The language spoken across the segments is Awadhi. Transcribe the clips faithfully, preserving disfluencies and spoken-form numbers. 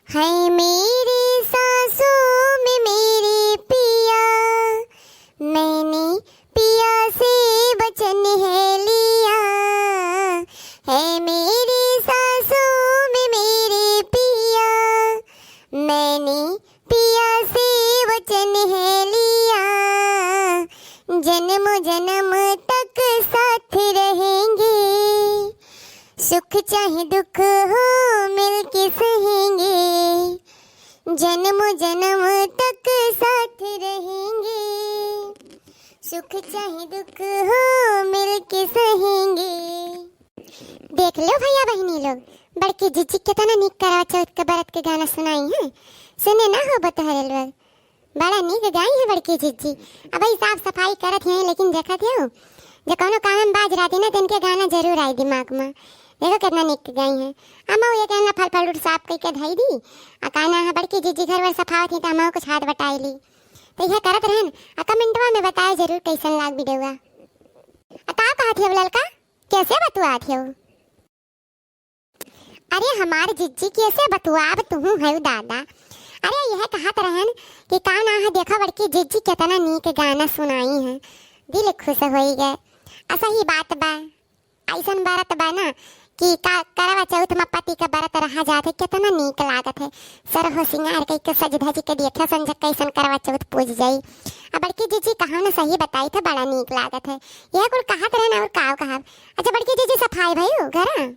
है मेरी सांसों में मेरे पिया, मैंने पिया से वचन है लिया। है मेरी सांसों में मेरे पिया, मैंने पिया से वचन है लिया। जन्म जन्म तक साथ रहेंगे, सुख चाहे दुख हो मिलके सहेंगे। जन्म जन्म तक साथ रहेंगे, सुख चाहे दुख हो मिलके सहेंगे। देख लो भइया बहिनी लोग, बड़की जिज्जी केतना नीक करवा चौथ के बरत के गाना सुनाई हैं। सुने ना हो बतहरे लोग, बड़ा नीक गाई है बड़की जिज्जी। अब ई साफ सफाई करत हैं, लेकिन देखत हो, जे कौनो काम में बाज रहती ना, तो इनके गाना जरूर आई दिमाग में। देखो केतना नीक गाई है। अम्मा वो ये कहना फल फ्रूट साफ कइके धई दी, आ कहना है बड़की जिज्जी घर वर सफावत ही, तो अम्मा कुछ हाथ बटाई ली। तो यह करत रहन, आ कमेंटवा में बताओ जरूर कैसन लाग वीडियोवा। आ का कहत हो ललका, कैसे बतुआत हो? अरे हमार जिज्जी कैसे बतुआब तुहू है दादा। अरे यह कहत रहन कि का ना है, देखो बड़की जिज्जी केतना नीक गाना सुनाई है, दिल खुश होई गए। आ सही बात बा, ऐसन बरत बा ना कि का करवा चौथ में पति का बरत रहा जात है, केतना नीक लागत है। सरहो सिंगार कइके सज धज के देखा संझ कैसन करवा चौथ पूज जाई। आ बड़की जिज्जी कहा ना सही बताई थे, बड़ा नीक लागत है। यह कुल कहत रहन और का कहब। अच्छा बड़की जिज्जी सफाई भइउ घर?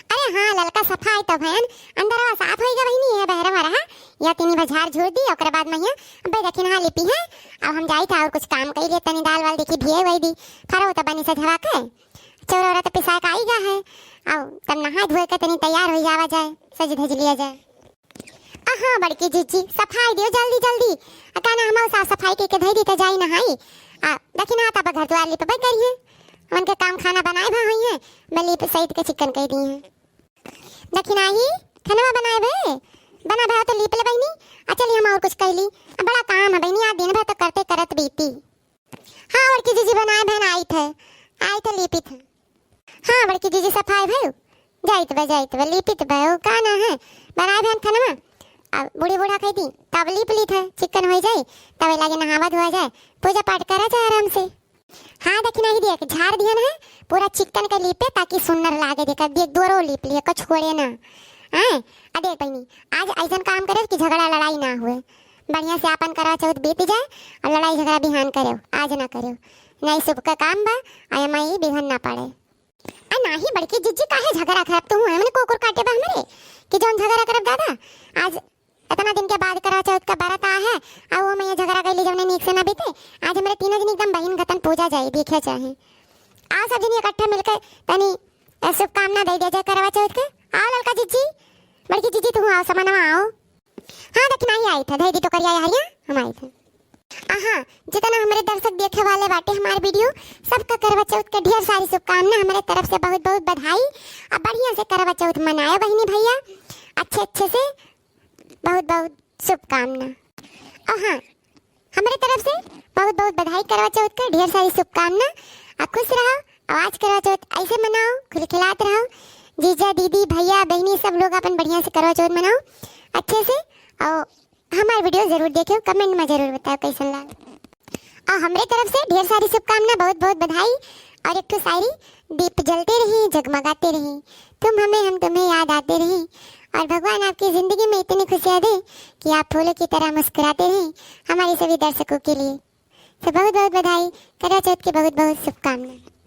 अरे हाँ ललका सफाई तो भयन, अंदरवा साफ होई गा बहिनी, यह बहरवा रहा, या तीनी भर झाड़ झूड़ दी, ओकरे बाद में यहाँ अबे देखिन हाँ लिपी है। अब हम जाई था और कुछ काम कई लिए, तनी दाल वाल देखी भिए हुई दी, फरो तो बनी सझवा के, चौरा वौरा तो पिसा के आई गा है। अब तब नहा धोए के तनी तैयार हो जावा जाए, सज धज लिया जाए। आ हाँ बड़की जिज्जी सफाई दियो जल्दी जल्दी, आ का ना हम साफ सफाई के, के धई दी तो जाई नहाई। आ देखिन हाँ तब घर द्वार लिपबे करिए, उनके काम खाना बनाए भा हुई है, मैं लिप सहित के चिकन कह दी है। दखिनाही, खानवा बनाए भे? बना भे तो लीप ले बहिनी। आ चली हम और कुछ कह ली। आ बड़ा काम है बहिनी, आज दिन भर तो करते करत बीती। हाँ, बड़की जिज्जी बनाए भे ना आई थे, आई थे लीपित है। हाँ, बड़की जिज्जी सफाई भे, जाइत बे, जाइत बे, लीपित बे, वो का ना है, बनाए भे खानवा। अब बूढ़ी बूढ़ा कह दी, तब लीप ली थे, चिकन हो जाए, तब लागे नहावा धोआ जाए, पूजा पाठ करा जाए आराम से। हाँ, दखिनाही देख, झाड़ दिहन है, पूरा चिकन के लीपे ताकि सुन्नर लागे, देख, देख, दोरो लीप लिए, कुछ छोड़े ना। हैं? आ देख बहिनी, आज ऐसन काम करे कि झगड़ा लड़ाई ना हुए, बढ़िया से आपन करवा चौथ बीत जाए और लड़ाई झगड़ा बिहान करे, आज ना करे, नहीं शुभ का काम बा, आ एमा ई बिघन ना पड़े। आ नाही बड़की जिज्जी काहे झगड़ा करब तू, हमने कुकुर काटे बा हमरे कि जौन झगड़ा करब दादा, आज इतना दिन के बाद करवा चौथ का बरत आ है, आ वो में ये झगड़ा कैली जौने नीक से ना बीते। आज हमरे तीनों जनी एकदम बहिन गतन पूजा जाई, देखे चाहे। आओ सब जनी इकट्ठे मिलके तनी, अ, शुभकामना दे दिया जाए करवा चौथ के। आओ ललका जिज्जी, बड़की जिज्जी तू आओ, समनवा आओ। हाँ दखिनाही आई था, धई दी टोकरिया हरिया, हम आई थे। आ हाँ, जितना हमरे दर्शक देखे वाले बाटे हमारे वीडियो, सबका करवा चौथ के ढेर सारी शुभकामना, हमरे तरफ से बहुत बहुत बधाई। अब बढ़िया से करवा चौथ मनायो बहिनी भइया, अच्छे अच्छे से बहुत बहुत शुभकामना। और हाँ, हमरे तरफ से बहुत बहुत बधाई करवा चौथ का, ढेर सारी शुभकामना। आ खुश रहो, और आज करवा चौथ ऐसे मनाओ, खिलखिलात रहो। जीजा, दीदी, भइया, बहिनी सब लोग अपन बढ़िया से करवा चौथ मनाओ अच्छे से। और हमार वीडियो जरूर देखियो, कमेंट में जरूर बताओ कैसन लाग। और हमरे तरफ से ढेर सारी शुभकामना, बहुत बहुत बधाई। और एक ठो शायरी, दीप जलते रही, जगमगाते रही, तुम हमें, हम तुम्हें याद आते रही। और भगवान आपकी जिंदगी में इतनी खुशियाँ दे कि आप फूलों की तरह मुस्कुराते रहें हमारे सभी दर्शकों के लिए। तो बहुत बहुत बधाई, करवा चौथ की बहुत बहुत शुभकामना।